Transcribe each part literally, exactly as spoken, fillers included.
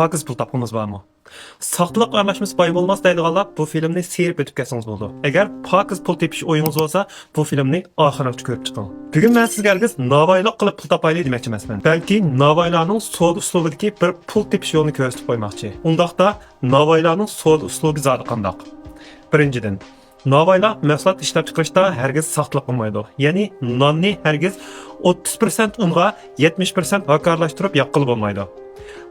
پاكىز پۇل تاپقىنىڭىز بارمۇ؟ ساختىلىق ئارىلاشمىسا باي بولماس دەيدىغانلار بۇ فىلىمنى سىيرىپ ئۆتۈپ كەتسىڭىز بولىدۇ. ئەگەر پاكىز پۇل تېپىش ئويىڭىز بولسا، بۇ فىلىمنى ئاخىرىغىچە كۆرۈپ چىقىڭ. بۈگۈن مەن سىزگە ھەرگىز ناۋايلىق قىلىپ پۇل تاپايلى دېمەكچى ئەمەسمەن. بەلكى ناۋايلارنىڭ سودا ئۇسلۇبىدىكى بىر پۇل تېپىش يولىنى كۆرسىتىپ قويماقچى. ئۇنداقتا ناۋايلارنىڭ سودا ئۇسلۇبى زادى قانداق؟ بىرىنچىدىن، ناۋايلار مەھسۇلات ئىشلەپچىقىرىشتا ھەرگىز ساختىلىق قىلمايدۇ. يەنى ناننى ھەرگىز ئوتتۇز پىرسەنت ئۇنغا يەتمىش پىرسەنت ھاكارلاشتۇرۇپ ياققىلى بولمايدۇ.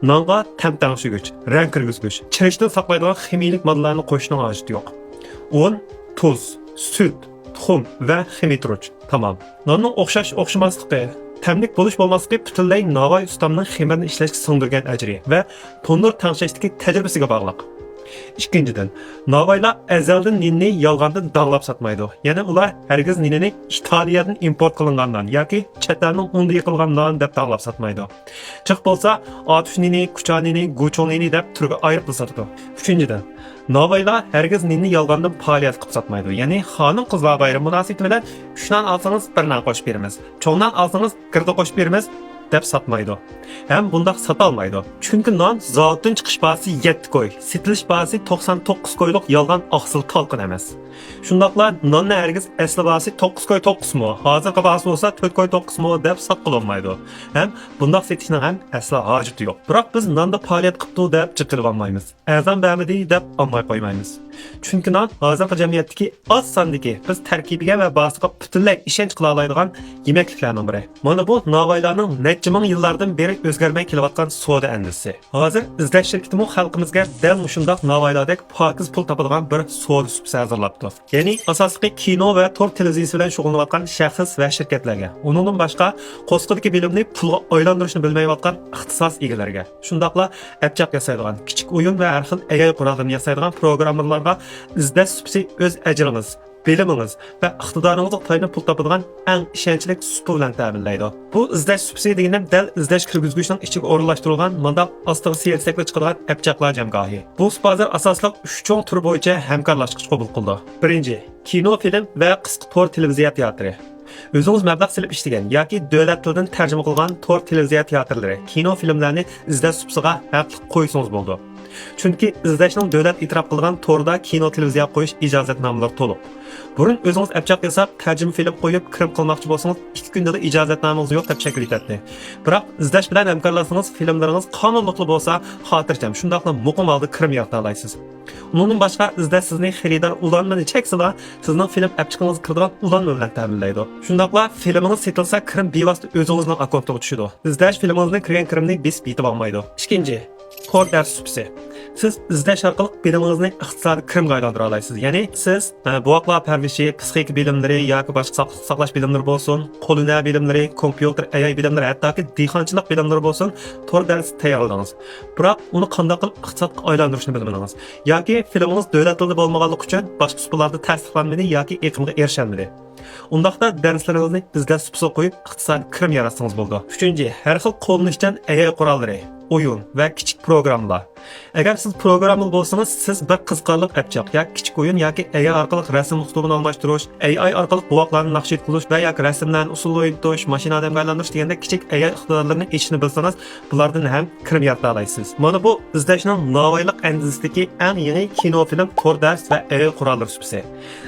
نانغا تەم تەڭشىگۈچ، رەڭ كىرگۈزگۈچ، چىرىشتىن ساقلايدىغان خىمىيىلىك ماددىلارنى قوشۇشنىڭ ھاجىتى يوق. ئۇن، تۇز، سۈت، تۇخۇم ۋە خىمىيەتتۈرۈۋەتكۈچ. تامام. ناننىڭ ئوخشاش ئوخشىماسلىقى، تەملىك بولۇش بولماسلىقى پۈتۈنلەي ناۋاي ئۇستامنىڭ خېمىرنى ئىشلەشكە سىڭدۈرگەن ئەجرى ۋە تونۇر تەڭشەشتىكى تەجرىبىسىگە باغلىق. ئىككىنچىدىن، ناۋايلار ئەزەلدىن نېنىنى يالغاندىن داڭلاپ ساتمايدۇ. يەنى ئۇلار ھەرگىز نېنىنى ئىتالىيەدىن ئىمپورت قىلىنغان نان ياكى چەت ئەلنىڭ ئۇنىدا يېقىلغان نان دەپ داڭلاپ ساتمايدۇ. جىق بولسا، ئاتۇش نېنى، كۇچا نېنى، گۇچۇڭ نېنى دەپ تۈرگە ئايرىپلا ساتىدۇ. ئۈچىنچىدىن، ناۋايلار ھەرگىز نېنىنى يالغاندىن پائالىيەت قىلىپ ساتمايدۇ. يەنى خانىم-قىزلار بايرىمى مۇناسىۋىتى بىلەن ئۈچ نان ئالسىڭىز، بىر نان قوشۇپ بېرىمىز. چوڭ نان ئالسىڭىز، گىردە قوشۇپ بېرىمىز، دەپ ساتمايدۇ. ھەم بۇنداق ساتالمايدۇ. چۈنكى نان زاۋۇتتىن چىقىش باھاسى يەتتە كوي، سېتىلىش باھاسى توقسان توققۇز كويلۇق يالغان ئاقسىل تالقىن ئەمەس. شۇنداقلا ناننى ھەرگىز ئەسلى باھاسى توققۇز كوي توققۇزمۇ، ھازىرقى باھاسى بولسا تۆت كوي توققۇزمۇ دەپ ساتقىلى بولمايدۇ. ھەم بۇنداق سېتىشنىڭ ھەم ئەسلا ھاجىتى يوق. بىراق بىز ناندا پائالىيەت قىپتۇ دەپ جىق قىلىۋالمايمىز. ئەرزان بەرمىدى دەپ ئالماي قويمايمىز. چۈنكى نان ھازىرقى جەمئىيەتتىكى ئاز ساندىكى بىز تەركىبىگە ۋە باھاسىغا پۈتۈنلەي ئىشەنچ قىلالايدىغان يېمەكلىكلەرنىڭ بىرى. مانا بۇ ناۋايلارنىڭ نەچچە مىڭ يىللاردىن بېرى ئۆزگەرمەي كېلىۋاتقان سودا ئەندىزىسى. ھازىر ئىزدەش شىركىتىمۇ خەلقىمىزگە دەل مۇشۇنداق ناۋايلاردەك پاكىز پۇل تاپىدىغان بىر سودا سۇپىسى ھازىرلاپتۇ. يەنى ئاساسلىقى كىنو ۋە تور تېلېۋىزىيىسى بىلەن شۇغۇللىنىۋاتقان شەخس ۋە شىركەتلەرگە، ئۇنىڭدىن باشقا قورسىقىدىكى بىلىمنى پۇلغا ئايلاندۇرۇشنى بىلمەيۋاتقان ئىختىساس ئىگىلىرىگە، شۇنداقلا ئەپچاق ياسايدىغان، كىچىك ئويۇن ۋە ھەر خىل ئەي ئاي قوراللىرىنى ياسايدىغان پروگراممېرلارغا ئىزدەش سۇپىسى ئۆز ئەجرىڭىز، بىلىمىڭىز ۋە ئىقتىدارىڭىزغا تايىنىپ پۇل تاپىدىغان ئەڭ ئىشەنچلىك سۇپا بىلەن تەمىنلەيدۇ. بۇ ئىزدەش سۇپىسى دېگىنىم دەل ئىزدەش كىرگۈزگۈچنىڭ ئىچىگە ئورۇنلاشتۇرۇلغان مۇنداق ئاستىغا سىيرسەكلا چىقىدىغان ئەپچاقلار جەمگاھى. بۇ سۇپا ھازىر ئاساسلىق ئۈچ چوڭ تۈر بويىچە ھەمكارلاشقۇچ قوبۇل قىلىدۇ. بىرىنچى، كىنو، فىلىم ۋە قىسقا تور تېلېۋىزىيە تىياتىرى. ئۆزىڭىز مەبلەغ سېلىپ ئىشلىگەن ياكى دۆلەت تىلىدىن تەرجىمە قىلغان تور تېلېۋىزىيە تىياتىرلىرى، كىنو، فىلىملەرنى ئىزدەش سۇپىسىغا ھەقلىق قويسىڭىز بولىدۇ. چۈنكى ئىزدەشنىڭ دۆلەت ئېتىراپ قىلغان توردا كىنو، تېلېۋىزىيە قويۇش ئىجازەتنامىلىرى تولۇق. بۇرۇن ئۆزىڭىز ئەپچاق ياساپ، تەرجىمە فىلىم قويۇپ، كىرىم قىلماقچى بولسىڭىز، ئىككى كۈندىلا ئىجازەتنامىڭىز يوق دەپ شەكىللىتەتتى. بىراق ئىزدەش بىلەن ھەمكارلاشسىڭىز، فىلىملىرىڭىز قانۇنلۇقلا بولسا، خاتىرجەم، شۇنداقلا مۇقىم ھالدا كىرىم يارىتالايسىز. ئۇنىڭدىن باشقا، ئىزدەش سىزنى خېرىدار ئۇلانمىنى چەكسىلا، سىزنىڭ فىلىم ئەپچىقىڭىزغا كىرىدىغان ئۇلانما بىلەن تەمىنلەيدۇ. شۇنداقلا فىلىمىڭىز سېتىلسا، كىرىم بىۋاسىتە ئۆزىڭىزنىڭ ئاككونتىغا چۈشىدۇ. ئىزدەش فىلىمىڭىزدىن كىرگەن كىرىمنى بېسىپ يېتىۋالمايدۇ. ئىككىنچى، تور دەرس سۇپىسى. سىز ئىزدەش ئارقىلىق بىلىمىڭىزنى ئىقتىسادىي كىرىمگە ئايلاندۇرالايسىز. يەنى سىز، ئە، بوۋاقلار پەرۋىشى، پسىخىكا بىلىملىرى ياكى باشقا ساقلىق ساقلاش بىلىملىرى بولسۇن، قول ھۈنەر بىلىملىرى، كومپيۇتېر، ئەي ئاي بىلىملىرى، ھەتتاكى دېھقانچىلىق بىلىملىرى بولسۇن، تور دەرس تەييارلىدىڭىز. بىراق ئۇنى قانداق قىلىپ ئىقتىسادقا ئايلاندۇرۇشنى بىلمىدىڭىز. ياكى فىلىمىڭىز دۆلەت تىلىدا بولمىغانلىقى ئۈچۈن باشقا سۇپىلاردا تەستىقلانمىدى ياكى ئېقىمغا ئېرىشەلمىدى. ئۇنداقتا دەرسلىرىڭىزنى ئىزدەش سۇپىسىغا قويۇپ، ئىقتىسادىي كىرىم ياراتسىڭىز بولىدۇ. ئۈچىنچى، ھەر خىل قوللىنىشچان ئەي ئاي قوراللىرى، ئويۇن ۋە كىچىك پروگراممىلار. ئەگەر سىز پروگراممېر بولسىڭىز، سىز بىر قىزىقارلىق ئەپچاق ياكى كىچىك ئويۇن ياكى ئەي ئاي ئارقىلىق رەسىم ئۇسلۇبىنى ئالماشتۇرۇش، ئەي ئاي ئارقىلىق بوۋاقلارنى ناخشا ئېيتقۇزۇش ۋە ياكى رەسىملەرنى ئۇسسۇل ئوينىتىش، ماشىنا ئادەمگە ئايلاندۇرۇش دېگەندەك كىچىك ئەي ئاي ئىقتىدارلىرىنى ئېچىشنى بىلسىڭىز، بۇلاردىن ھەم كىرىم يارىتالايسىز. مانا بۇ ئىزدەشنىڭ ناۋايلىق ئەندىزىسىدىكى ئەڭ يېڭى كىنو، فىلىم، تور دەرس ۋە ئەي ئاي قوراللىرى سۇپىسى.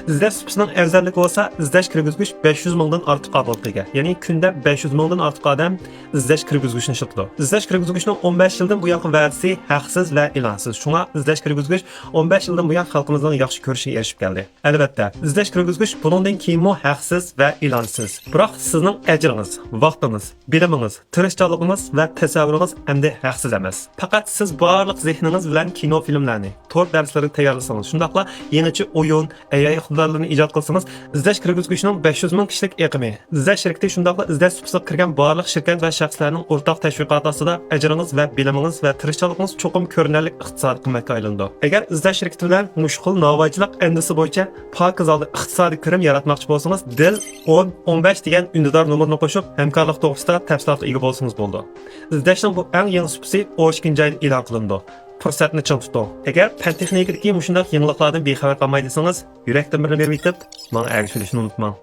ئىزدەش سۇپىسىنىڭ ئەۋزەللىكى بولسا، ئىزدەش كىرگۈزگۈچ بەش يۈز مىڭدىن ئارتۇق ئابونېنتقا ئىگە. يەنى كۈندە بەش يۈز مىڭدىن ئارتۇق ئادەم ئىزدەش كىرگۈزگۈچنى ئىشلىتىدۇ. ئىزدەش كىرگۈزگۈچنىڭ ئون بەش يىلدىن بۇيانقى ۋەدىسى ھەقسىز ۋە ئېلانسىز. شۇڭا ئىزدەش كىرگۈزگۈچ ئون بەش يىلدىن بۇيان خەلقىمىزنىڭ ياخشى كۆرۈشىگە ئېرىشىپ كەلدى. ئەلۋەتتە، ئىزدەش كىرگۈزگۈچ بۇنىڭدىن كېيىنمۇ ھەقسىز ۋە ئېلانسىز. بىراق سىزنىڭ ئەجرىڭىز، ۋاقتىڭىز، بىلىمىڭىز، تىرىشچانلىقىڭىز ۋە تەسەۋۋۇرىڭىز ئەمدى ھەقسىز ئەمەس. پەقەت سىز بارلىق زېھنىڭىز بىلەن كىنو، فىلىملەرنى، تور دەرسلىرىنى تەييارلىسىڭىز، شۇنداقلا يېڭىچە ئويۇن، ئەي ئاي ئىقتىدارلىرىنى ئىجاد قىلسىڭىز، ئىزدەش كىرگۈزگۈچىنىڭ بەش يۈز مىڭ كىشىلىك ئېقىمى، ئىزدەش شىركىتى شۇنداقلا ئىزدەش سۇپىسىغا كىرگەن بارلىق شىركەت ۋە شەخسلەرنىڭ ئورتاق تەشۋىقاتى ئاستىدا ئەجرىڭىز ۋە بىلىمىڭىز ۋە تىرىشچانلىقىڭىز چوقۇم كۆرۈنەرلىك ئىقتىسادىي قىممەتكە ئايلىنىدۇ. ئەگەر ئىزدەش شىركىتى بىلەن مۇشۇ خىل ناۋايچىلىق ئەندىزىسى بويىچە پاكىز ھالدا ئىقتىسادىي كىرىم ياراتماقچى بولسىڭىز، دىل ئون ئون بەش دېگەن ئۈندىدار نومۇرىنى قوشۇپ، ھەمكارلىق توغرىسىدا تەپسىلاتقا ئىگە بولسىڭىز بولىدۇ. ئىزدەشنىڭ بۇ ئەڭ يېڭى سۇپىسى ئون ئىككىنچى ئايدا ئېلان قىلىنىدۇ. پۇرسەتنى چىڭ تۇتۇڭ. ئەگەر پەن تېخنىكىدىكى مۇشۇنداق يېڭىلىقلاردىن بىخەۋەر قالماي دېسىڭىز، يۈرەكتىن بىرنى بېرىۋېتىپ، ماڭا ئەگىشىۋېلىشنى ئۇنتۇماڭ.